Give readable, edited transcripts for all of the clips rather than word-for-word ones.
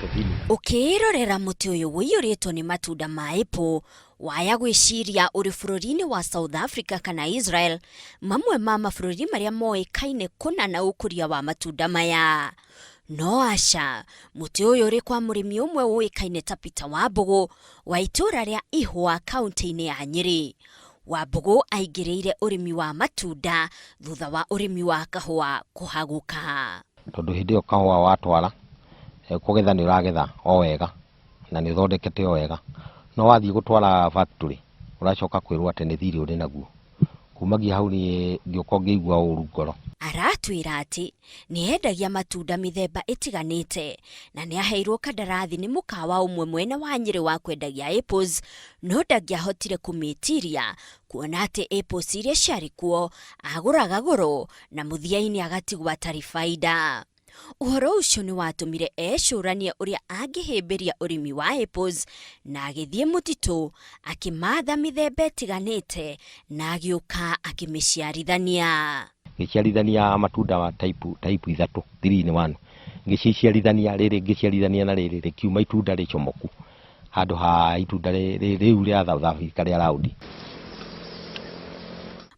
Little. Ũkĩĩrorera mũtĩ ũyũ ũiyũrĩtwo nĩ matunda ma apple, waya gwĩciria ũrĩ bũrũri-inĩ wa South Africa kana Israel, mamwe ma mabũrũri marĩa moĩkaine kũna na ũkũria wa matunda maya. No aca, mũtĩ ũyũ ũrĩ kwa mũrĩmi ũmwe ũĩkaine ta Peter Wambũgũ wa itũũra rĩa Ihũa kaũntĩ-inĩ ya Nyĩrĩ. Wambũgũ aingĩrĩire ũrĩmi wa matunda thutha wa ũrĩmi wa kahũa kũhagũka. Tondũ hĩndĩ ĩyo kahũa watwara, kũgetha nĩ ũragetha o wega na nĩ ũthondekete o wega, no wathiĩ gũtwara factory ũracoka kwĩrwo atĩ nĩ thirĩ ũrĩ naguo. Kumagia hau niĩ ngĩũka ngĩigua ũru ngoro. Aratwĩra atĩ nĩ endagia matunda mĩthemba ĩtiganĩte na nĩ aheirwo kandarathi nĩ mũkawa ũmwe mwena wa Nyĩrĩ wa kwendagia apples no ndangĩahotire kũmĩtiria kuona atĩ apples iria ciarĩ kuo agũraga goro na mũthia-inĩ agatigwo atarĩ baida. Ũhoro ũcio nĩ watũmire ecũranie ũrĩa angĩhĩmbĩria ũrĩmi wa apples na agĩthiĩ mũtitũ akĩmatha mĩthemba ĩtiganĩte na agĩũka akĩmĩciarithania. Ngĩciarithania matunda type, type ithatũ, 3 in 1. Ngĩciciarithania rĩrĩ ngĩciarithania na rĩrĩ rĩkiuma itunda rĩcomoku handũ ha itunda rĩu rĩa South Africa rĩa round.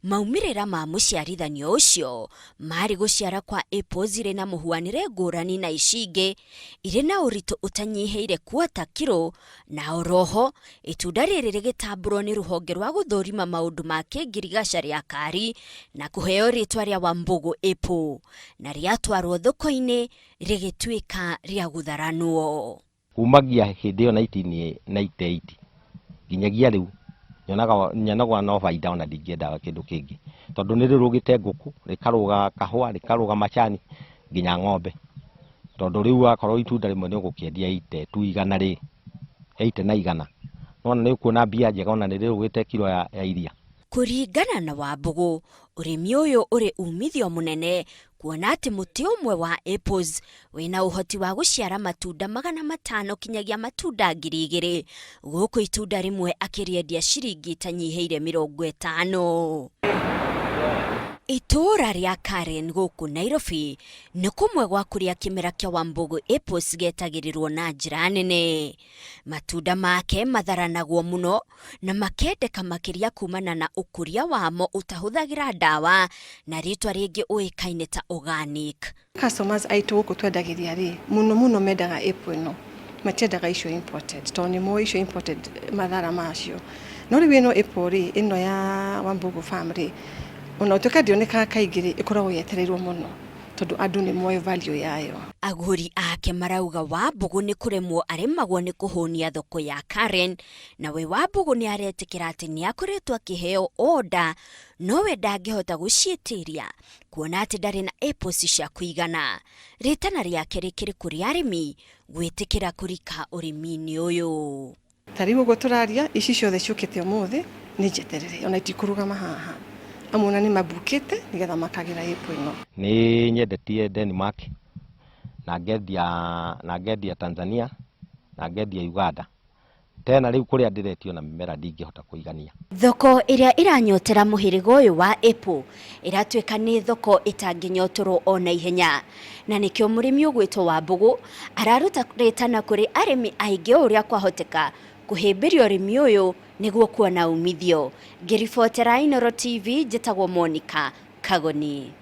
Maumĩrĩra ma mũciarithanio ũcio marĩ gũciara kwa apples irĩ na mũhuanĩre ngũrani na ici ingĩ irĩ na ũritũ ũtanyihĩire kuota kiro, na oroho itunda rĩrĩ rĩgĩtambũrwo nĩ rũhonge rwa gũthũrima maũndũ ma kĩngirigaca rĩa Kari na kũheo rĩtwa rĩa Wambugu Apple, na rĩatwarwo thoko-inĩ rĩgĩtuĩka rĩa gũtharanwo. Kumagia hĩndĩ ĩyo 1998 nginyagia rĩu nyonaga nyonaga no baida ona ndingĩenda kĩndũ kĩngĩ, tondũ nĩ rĩrũgĩte ngũkũ, rĩkarũga kahũa, rĩkarũga macani nginya ng'ombe, tondũ rĩu wakorwo itunda rĩmwe nĩ ũgũkĩendia 80 tu igana rĩ 80 na igana, nona nĩ ũkuona mbia njega ona nĩ rĩrũgĩte kiro ya iria. Kũringana na Wambũgũ, ũrĩmi ũyũ ũrĩ umithio mũnene kuona atĩ mũtĩ ũmwe wa apples wĩna ũhoti wa gũciara matunda 500 kinyagia matunda 2000, gũkũ itunda rĩmwe akĩrĩendia ciringi itanyihĩire 50. Itũũra rĩa Karen gũkũ Nairobi nĩ kũmwe gwa kũrĩa kĩmera kĩa Wambugu apples getagĩrĩrwo na njĩra nene. Matunda make matharanagwo mũno na makendeka makĩria kumana na ũkũria wamo ũtahũthagĩra ndawa na rĩtwa rĩngĩ ũĩkaine ta organic. Customers aitũ gũkũ twendagĩria rĩ, mũno mũno mendaga apple ĩno, matiendaga icio imported, tondũ nĩ moĩ icio imported mathara macio. No rĩu ĩno apple rĩ, ĩno ya Wambugu Farm rĩ, ona gũtuĩka ndĩonekaga kaingĩ rĩ, ĩkoragwo yetereirwo mũno tondũ andũ nĩ moĩ value yayo. Agũri ake marauga Wambugu nĩ kũremwo aremagwo nĩ kũhũnia thoko ya Karen, na we Wambugu nĩ aretĩkĩra atĩ nĩ akoretwo akĩheo order nowe ndangĩhota gũciĩtiria kuona atĩ ndarĩ na apples cia kũigana. Rĩtana rĩake rĩkĩrĩ kũrĩ arĩmi gwĩtĩkĩra kũrika ũrĩmi-inĩ ũyũ. Ta rĩu ũguo tũraria, ici ciothe ciũkĩte ũmũthĩ nĩ njeterere, ona itikũrũgama haha. Amwe ona nĩ mambukĩte nĩgetha makagĩra apple ĩno. Nĩ nyendetie Denmark na ngendia, na ngendia Tanzania na ngendia Uganda. Tena rĩu kũrĩa ndĩretio na mĩmera ndingĩhota kũigania. Thoko ĩrĩa ĩranyotera mũhĩrĩga ũyũ wa apple ĩratuĩka nĩ thoko ĩtangĩnyotorwo ona ihenya, na nĩkĩo mũrĩmi ũgwĩtwo Wambũgũ araruta rĩtana kũrĩ arĩmi aingĩ o ũrĩa kwahoteka kũhĩmbĩria ũrĩmi ũyũ nĩguo kuona umithio. Ngĩribotera Inooro TV njĩtagwo Monica Kagoni.